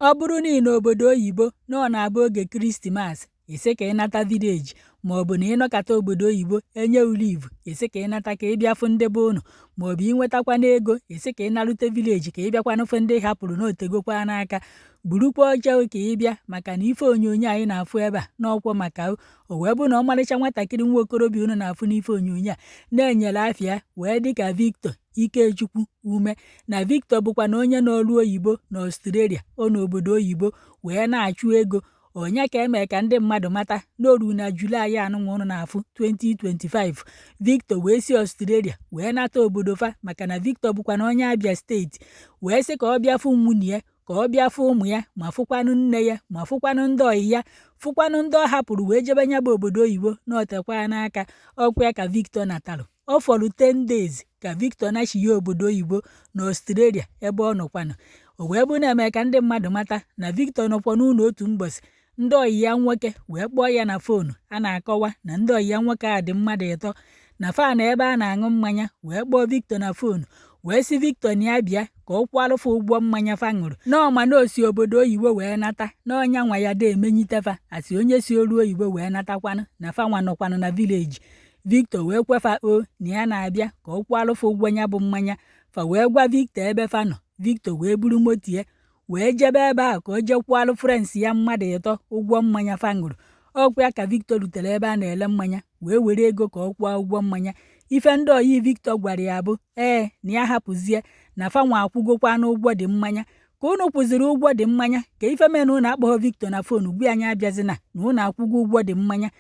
Ọ bụrụ na ị n'obodo oyibo na ọ na-abụ oge Christmas, ị sị ka ị nata village, maọbụ na ị nọkata obodo oyibo enye leave, ị sị ka ị nata ka ị bịa fụ ndị be ụnụ, maọbụ ị nwetakwana ego, ị sị ka ị narute village ka ị bịakwanụ fụ ndị hapụrụ na otegokwa n'aka. Burukwa oche ka ị bịa, maka na ife onyonyo anyị na-afụ ebe a n'ọkwọ maka o wee bụ na ọmarịcha nwatakịrị nwa okorobịa unu na-afụ n'ife onyonyo a na-enyere afịa wee dịka Victor Ikechukwu Ume. Na Victor bụkwa na onye n'ọrụ oyibo na Australia, ọ n'obodo oyibo wee na-achụ ego. Onye ka eme ka ndị mmadụ mata n'oru na July anụnwa ụnụ na-afụ 2025, Victor wee si Australia wee nata obodo fa, maka na Victor bụkwa na onye Abia State, wee sị ka ọ bịa fụ nwunye ya, ka ọ bịa fụ ụmụ ya, ma fụkwanụ nne ya, ma fụkwanụ ndị ọyị ya, fụkwanụ ndị ọ hapụrụ wee jebe nya bụ obodo oyibo na otekwa n'aka. Ọkwa ya ka Victor natalụ. Ọ fọrọ 10 days ka Victor nachiye obodo oyibo na Australia ebe ọ nọkwanụ. O wee bụ na-eme ka ndị mmadụ mata na Victor nọkwa n'ụlọ otu mbọsị, ndị ọyị ya nwoke wee kpọọ ya na phone. A na-akọwa na ndị ọyị ya nwoke a dị mmadụ ịtọ na fa na ebe a na-aṅụ mmanya, wee kpọọ Victor na phone, wee sị Victor na ya bịa ka ọ kwụarụfa ụgwọ mmanya fa ṅụrụ, n'ọma na o si obodo oyibo wee nata, na ọnya nwa ya da emenyitefa asị onye si oru oyibo wee natakwanụ, na fa nwa nọkwanụ na village. Victor wee kwefa o na ya na-abịa ka ọ kwụarụfa ụgwọ ya bụ mmanya. Fa wee gwa Victor ebe fa nọ. Victor wee buru moto ya wee jebe ebe ahụ ka o jee kwụalụ friends ya mmadụ ịtọ ụgwọ mmanya fa ṅụrụ. Ọkwa ya ka Victor rutere ebe a na-ele mmanya wee were ego ka ọ kwụọ ụgwọ mmanya. Ife ndị oyi Victor gwara ya bụ ee na ya hapụzie, na fa nwa akwụgokwa n'ụgwọ dị mmanya. Ka unu kwụziri ụgwọ dị mmanya, ka ife mee na unu akpọghọ Victor na phone gwa anyị abịazina na unu akwụgo ụgwọ dị mmanya.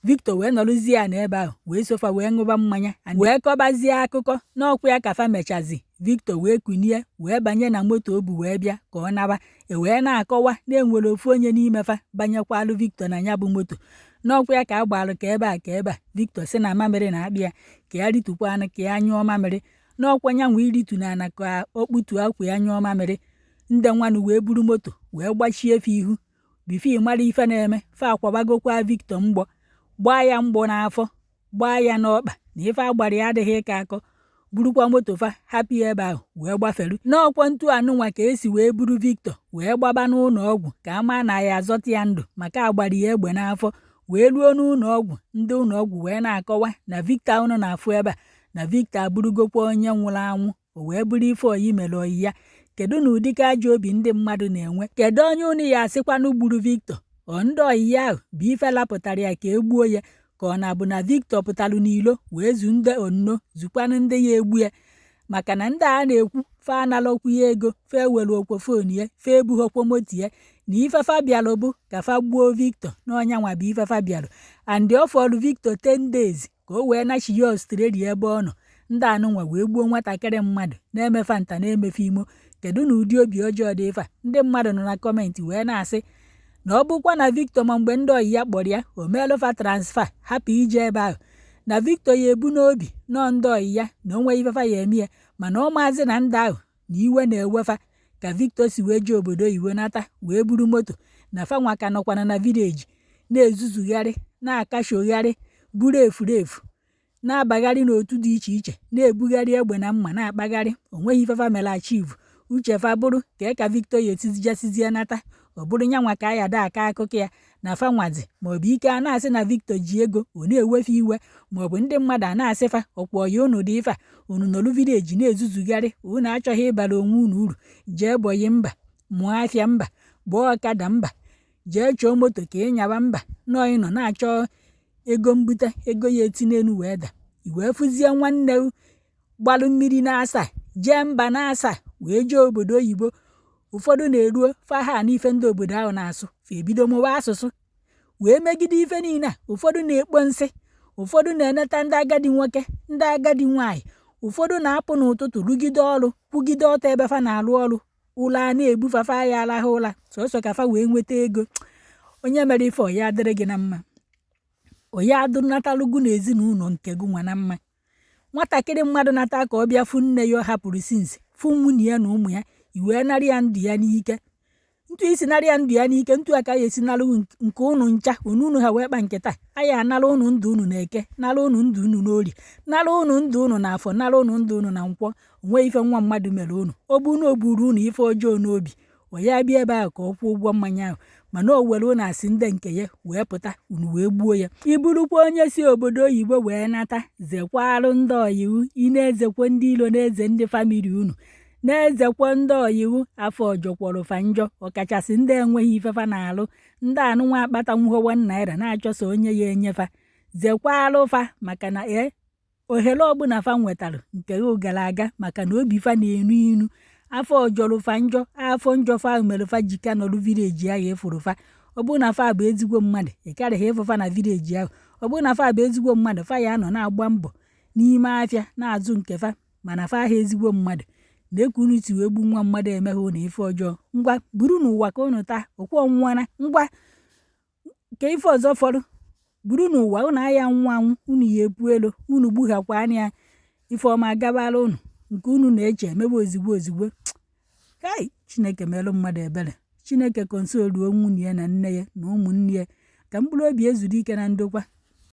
Victor wee nọrụzie ya n'ebe ahụ wee sofa wee ṅụba mmanya wee kọbazie akụkọ. N'ọkwa ya ka fa mechazi, Victor wee kunie wee banye na moto o bu wee bịa ka ọ naba. E wee na-akọwa na enwere ofu onye n'ime fa banyekwalụ Victor na ya bụ moto. N'ọkwa ya ka a gbalụ ka ebe a ka ebe a, Victor sị na mamịrị na-akpị ya, ka ya ritukwanụ ka ya nyụọ mamịrị. N'ọkwa ya nwe iritu na ana ka o kputu akwa ya nyụọ mamịrị, ndị nwanụ wee buru moto wee gbachie efe ihu. Before mara ife na-eme, fa akwabagokwa Victor mgbọ, gbaa ya mgbọ n'afọ, gbaa ya n'ọkpa, na ife agbara ya adịghị ịka akọ, burukwa moto fa hapụ ya ebe ahụ wee gbaferu. N'ọkwa ntu anụnwa ka esi wee buru Victor wee gbaba n'ụlọ ọgwụ ka a maa na ya azọta ya ndụ, maka agbara ya egbe n'afọ. Wee ruo n'ụlọ ọgwụ, ndị ụlọ ọgwụ wee na-akọwa na Victor ụnụ na-afụ ebe a, na Victor abụrụgokwa onye nwụrụ anwụ. O wee bụrụ ife oyi mere oyi ya. Kedu na ụdịka ajọ obi ndị mmadụ na-enwe? Kedu onye unu ya asịkwanụ gburu Victor? Ọ ndị oyi ya ahụ bụ ife lapụtara ya ka e gbuo ya, ka ọ na-abụ na Victor pụtalụ n'ilo wee zu ndị onno zukwanụ ndị ya egbu ya? Maka na ndị a na-ekwu fa analọkwu ya ego, fa ewere okwo phone ya, fa ebughọkwo moto ya, na ife fa bịalụ bụ ka fa gbuo Victor, na ọnya nwa bụ ife fa bịalụ. And ọ fọrọ Victor 10 days ka o wee nachiye Australia ebe ọ nọ. Ndị anụnwa wee gbuo nwatakịrị mmadụ na-emefa nta na-emefe imo. Kedu na ụdị obi ọjọọ dị ife a? Ndị mmadụ nọ na comment wee na-asị na ọ bụkwa na Victor ma mgbe ndị ọyị ya kpọrọ ya, o meelụfa transfer hapụ ije ebe ahụ, na Victor ya ebu n'obi nọọ ndị ọyị ya na onwe ifefa ya eme ya, mana ọ maazị na ndị ahụ na iwe na-ewefa ka Victor si wee jee obodo oyibo nata wee buru moto, na fanwa ka nọkwana na village na-ezuzugharị, na-akashogharị, buru efurefu, na-abagharị n'otu dị iche iche, na-ebugharị egbe na mma na-akpagharị. Onweghị ifefa mere achieve. Uche fa bụrụ ka ka Victor ya etizijasizie nata, ọ bụrụ nyanwa ka a ya da aka akụkọ ya na fa nwazi, maọbụ ike a na-asị na Victor ji ego, ọ na-ewefe iwe, maọbụ ndị mmadụ a na-asị fa ọkwa ọya unu dị ife a, unu nọrụ village na-ezuzugharị, unu achọghị ịbara onwe unu uru. Jee boy mba, mụọ afịa mba, gbaa ọkada mba, jee chọọ moto ka ị nyaba mba, nọọ ị nọ na-achọ ego mbute ego ya eti n'elu wee da, i wee fụzie nwanne gbalụ mmiri na-asa jee mba na-asa wee jee obodo oyibo. Ụfọdụ na-eruo fa ha n'ife ndị obodo ahụ na-asụ, fa ebido mụwa asụsụ wee megide ife niile a. Ụfọdụ na-ekpo nsị, ụfọdụ na-eneta ndị agadi nwoke, ndị agadi nwaanyị, ụfọdụ na-apụ n'ụtụtụ rugide ọrụ, kwugide ọtọ ebe fa na-arụ ọrụ, ụla a na-ebufa fa ya alahụ ụla sọsọ ka fa wee nweta ego. Onye mere ife ọya adịrị gị na mma, onye adụnatalụgụ na ezinụlọ nke gị nwa na mma. Nwatakịrị mmadụ nata ka ọ bịa fụ nne ya ọ hapụrụ since, fụ nwunye ya na ụmụ ya, i wee narị ya ndụ ya n'ike. Ntu isi narị ya ndụ ya n'ike, ntu aka ya esi nara nke unu ncha onu unu ha wee kpa nke taa. Anyị anara unu ndụ unu na eke, nara unu ndụ unu n'orie, nara unu ndụ unu na afọ, nara unu ndụ unu na nkwọ. Onwe ife nwa mmadụ mere unu. Ọ bụ na o buru unu ife ọjọọ n'obi. Ọ ya bịa ebe ahụ ka ọ kwụọ ụgwọ mmanya ahụ, mana o were ụnụ asị ndị nke ya wee pụta, unu wee gbuo ya. Ị bụrụkwa onye si obodo oyibo wee nata, zekwarụ ndị ọyị ghụ. Ị na-ezekwa ndị ilo, na-eze ndị family unu, na-ezekwa ndị ọyị ghụ. Afọ jọkwọrọ fa njọ, ọkachasị ndị enweghị ife fa na-alụ, ndị anụnwa akpatanwuho ₦1 na-achọso onye ya enyefa. Zekwarụ fa, maka na ee ohere ọbụla fa nwetara nke gị gara aga, maka na obi fa na-enu inu. Afọ jọrọ fa njọ. Afọ njọ fa ahụ mere fa ji ka nọrụ village ahụ. Ịfụrụ fa, ọ bụrụ na fa bụ ezigbo mmadụ, ị karịghị ịfụ fa na village ahụ. Ọ bụrụ na fa bụ ezigbo mmadụ, fa ya anọ na-agba mbọ n'ime afịa na-azụ nke fa, mana fa ahụ ezigbo mmadụ na-eku unu si wee gbu nwa mmadụ emeghe ụnụ ife ọjọọ. Ngwa, buru n'ụwa ka unu taa okwu ọnwụnwana. Ngwa, ka ife ọzọ fọrọ buru n'ụwa unu aya anwụ anwụ, unu ya epu elu, unu gbughakwa anya. Ife ọma agabara unu nke unu na-eche emebe ozigbo ozigbo. Kai, Chineke merụ mmadụ ebere. Chineke consoluo nwunye ya na nne ya na ụmụnne ya, ka mkpụrụ obi ezuru ike na ndokwa.